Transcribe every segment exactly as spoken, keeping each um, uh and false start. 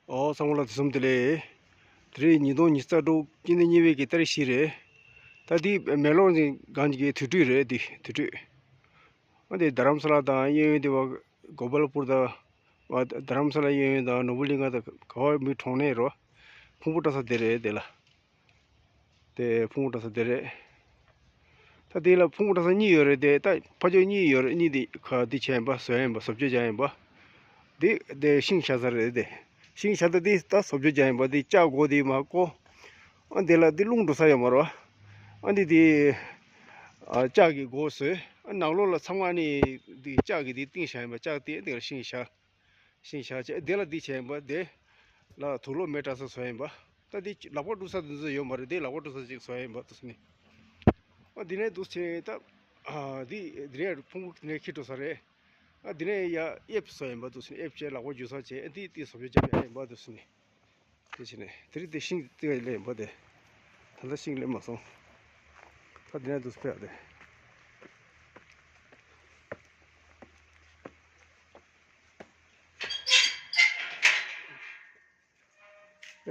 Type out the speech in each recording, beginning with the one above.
ཨོ་ཚང་མ་ལ་དུས་གསུམ་བདེ་ལེགས། དེ་རིང་ཉིས་སྟོང་ཉི་ཤུ་རྩ་དྲུག་སྤྱི་ཟླ་གཉིས་པའི་གི་ཏ་རིག་བཞི་རེད། ད་འདི་མེ་ལོང་ཅིག་གང་ཅིག་གི་དུས་དྲུག་རེད། འདི་དུས་དྲུག་ཨ་འདི་རྡ་རམ་ས་ལ་དང་གཡས་གཡོན་དེ་བ་གོ་པལ་པུར་དང་བ་རྡ་རམ་ས་ལ་གཡས་གཡོན་དང་ནོར་བུ་གླིང་ག་དང་ག་བ་མི་གྲོང་གནས་རོ། ཕུང་པོ་བཀྲ་ས་དེ་རེད་དེ་ལ། དེ་ཕུང་པོ་བཀྲ་ས་དེ་རེད། ད་དེ་ལ་ཕུང་པོ་བཀྲ་ས་གཉིས་ཡོད་རེད་དེ། ད་ཕ་ཆོས་གཉིས་ཡོད་རེད། གཉིས་དེ་ཁ་འདི་བྱས་ཡིན་པ། བཟོས་ཡིན་པ། བཟོ་བཅོས་བྱས་ཡིན་པ། དེ་དེ་ཤིང་བཞག་ས་རེད་དེ། ཤིང་བཞག་ས་དེ་ད་བཟོ་བཅོས་བྱས་ཡིན་པ། དེ་ལྕགས་སྒོ་དེ་མ་བཀོ། ཨ་དེ་ལ་དེ་རླུང་འགྲོ་ས་ཡོད་མ་རེད་བ། ཨ་འདི་དེ་ཨ་ལྕགས་ཀྱི་སྒོ་བཟོས། ཨ་ནང་ལོགས་ལ་ཚང་མ་ནི་དེ་ལྕགས་ཀྱི་དེ་བཏིང་བཞག་ཡིན་པ། ལྕགས་དེ་དེ་ལ་ཤིང་བཞག་ཤིང་བཞག་བྱས་དེ་ལ་འདི་བྱས་ཡིན་པ། དེ་ལ་དུག་ལོག་མེ་བཀྲ་ས་བཟོས་ཡིན་པ། ད་འདི་ལག་པ་བཀྲུ་ས་འདི་ཚོ་ཡོད་མ་རེད། དེ་ལག་པ་བཀྲུ་ས་ཅིག་བཟོས་ཡིན་པ་འདུག་ཟེར་ནས། ཨ་འདི་ནས་འདུག་ཟེར་ད། ཨ་འདི་འདི་ནས་ཕུང་པོ་འདི་ནས་འཁྱེར་འགྲོ་ས་རེད། ཨ་འདི་ནས་ཡ་ཨེབ་བཟོས་ཡིན་པ་འདུག་ཟེར་ནས། ཨེབ་བྱས་ལག་པ་འཇུ་ས་བྱས། ཨ་འདི་འདི་བཟོ་བཅོས་བྱས་ཡིན་པ་འདུག་ཟེར་ནས། དེ་བྱས་ནས་དེ་རིང་དེ་ཤིང་རྩི་ག་སླེབས་ཡིན་པ་དེ། ད་ལྟ་ཤིང་སླེབས་མ་སོང་། ད་འདི་ནས་འདུག་ཕེབས་དེ།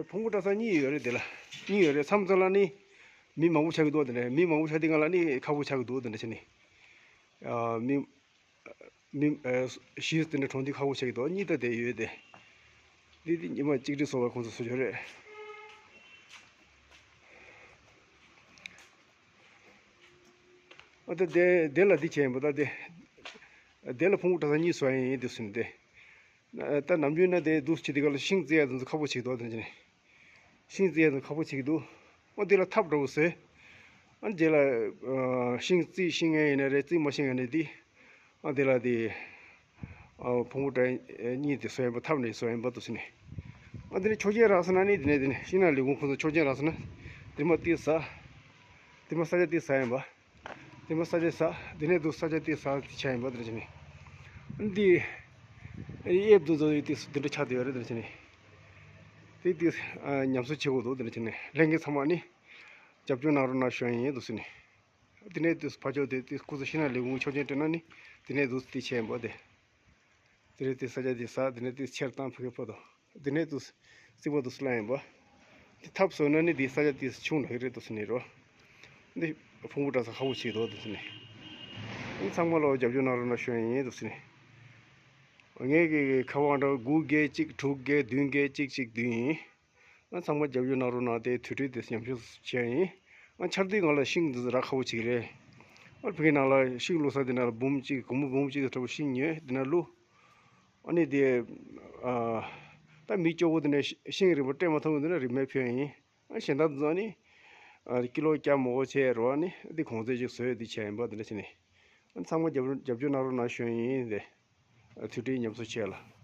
ཕུང་པོ་བཀྲ་ས་གཉིས་ཡོད་རེད་དེ་ལ། གཉིས་ཡོད་རེད། མཚམས་མཚམས་ལ་ནི་མི་མང་པོ་ཆགས་ཀྱི་འདུག་དེ་འདྲ། མི་མང་པོ་ཆགས་དུས་སྒང་ལ་ནི་ཁག་པོ་ཆགས་ཀྱི་འདུག་དེ་འདྲ་བྱས་ནས། ཨ་མི་མི་ཨ་གཞིས་དེ་འདྲ་གྲོང་དེ་ཁག་པོ་ཆགས་ཀྱི་འདུག་གཉིས་ད་དེ་ཡོད་དེ། འདི་འདི་ཉི་མ་གཅིག་སྒྲིལ་བཟོ་བ་ཁོང་ཚོ་བཟོ་རྒྱུ་རེད། ཨ་ད་དེ་དེ་ལ་འདི་བྱས་ཡིན་པ། ད་དེ་དེ་ལ་ཕུང་པོ་བཀྲ་ས་གཉིས་བཟོ་ཡ་ཡིན་འདུག་ཟེར་ནས་དེ། ད་ནམ་རྒྱུན་ན་དེ་འདུག་བྱེད་དུས་སྒང་ལ་ཤིང་རྩི་ཡ་དེ་ཚོ་ཁག་པོ་ཆགས་འདུག་དེ་འདྲ་བྱས་ནས། ཤིང་རྩི་ཡ་དེ་ཁག་པོ་ཆགས་ཀྱི་འདུག་ཨ་དེ་ལ་ཐབ་འདྲ་བོ་བཟོས། ཨ་དེ་ལ་ཨ་ཤིང་རྩི་ཤེས་མཁན་ཡིན་ན་རེད། རྩི་མ་ཤེས་མཁན་ཡིན་ན་དེ། ཨ་དེ་ལ་དེ་ཨ་ཕུང་པོ་བཀྲ་གཉིས་དེ་བཟོས་ཡིན་པ། ཐབ་ནས་བཟོས་ཡིན་པ་འདུག་ཟེར་ནས། ཨ་དེ་ནས་ཆོག་མཆན་རག་སོང་ན་ནི། དེ་ནས་དེ་ནས་ཤིང་ནགས་ལས་ཁུངས་ཁོང་ཚོ་ཆོག་མཆན་རག་སོང་ན། དེ་མ་ཏིག་ཟ། དེ་མ་ས་ཆ་ཏིག་ཟ་ཡིན་པ། དེ་མ་ས་ཆ་ཟ། དེ་ནས་འདུག་ས་ཆ་ཏིག་ཟ་དེ་བྱས་ཡིན་པ། དེ་འདྲ་བྱས་ནས། འདི་ཨེབ་དུ་བཟོ་ཡི་ཏིག་དེ་འདྲ་ཆགས་བསྡད་ཡོད་རེད། དེ་འདྲ་བྱས་ནས། དེ་ཏིག་ཉམས་གསོ་བྱེད་དགོས་འདུག་དེ་འདྲ་བྱས་ནས། ལྷན་རྒྱས་ཚང་མ་ནི་རྒྱབ་སྐྱོར་གནང་རོགས་གནང་ཞུ་ཡ་ཡིན་འདུག་ཟེར་ནས། དེ་ནས་འདུག་ཕར་ཕྱོགས་དེ་ཏིག་ཁོ་ཚོ་ཤིང་ནགས་ལས་ཁུངས་ཆོག་མཆན་སྤྲད་ན་ནི། དེ་ནས་འདུག་དེ་བྱས་ཡིན་པ་དེ། དེ་རེད། དེ་ས་ཆ་དེ་ཟ། དེ་ནས་དེ་ཕྱིར་བཏང་ཕ་གི་ཕ་དང་། དེ་ནས་དེ་རྩིག་པ་དེ་སླ་ཡིན་པ། དེ་ཐབ་བཟོས་ན་ནི་དེ་ས་ཆ་དེ་ཆུང་ལ་ཧི་རེད་དུ་ཟེར་ནས་རོ། འདི་ཕུང་པོ་བཀྲ་ས་ཁག་པོ་ཆགས་འདུག་དུ་ཟེར་ནས། འདི་ཚང་མ་ལ་རྒྱབ་སྐྱོར་གནང་རོགས་གནང་ཞུ་ཡ་ཡིན་དུ་ཟེར་ནས། ངས་ཀྱི་ཁ་པར་འདྲ་དགུ་བརྒྱད་གཅིག་དྲུག་བརྒྱད་བདུན་བརྒྱད་གཅིག་གཅིག་བདུན་ཡིན། ང་ཚང་མ་རྒྱབ་སྐྱོར་གནང་རོགས་གནང་། དེ་དུས་དྲན་དེ་ཉམས་ཞིབ་བྱས་ཡིན། ང་ཆར་དུས་སྒང་ལ་ཤིང་འདི་རག་ཁག་པོ་ཅིག་རེད། ཨ་ཕ་གི་ནང་ལ་ཤིང་བླུགས་ས་དེ་ནང་ལ་འབུམ་གཅིག་སྒོར་མོ་འབུམ་གཅིག་དང་འདྲ་པོ་ཤིང་ཉོས་དེ་ནང་བླུགས། ཨ་ནི་དེ་ཨ་ད་མི་སྐྱོ་བོ་དེ་ནས་ཤིང་རིལ་པོ་སྤྲད་མ་ཐུབ་འདི་ན་རིན་མེད་ཕུལ་ཡིན། ཨ་གཞན་དག་ཚོ་ནི་ཨ་ཀི་ལོ་བརྒྱ་མང་པོ་བྱས་རོགས། ཨ་ནི་འདི་གོང་ཚད་ཅིག་བཟོས་འདི་བྱས་ཡིན་པ་དེ་འདྲ་བྱས་ནས། ཨ་ཚང་མ་རྒྱབ་རྒྱབ་སྐྱོར་གནང་རོགས་གནང་ཞུ་ཡིན་དེ། དུས་དྲན་ཉམས་གསོ་བྱས་ལ།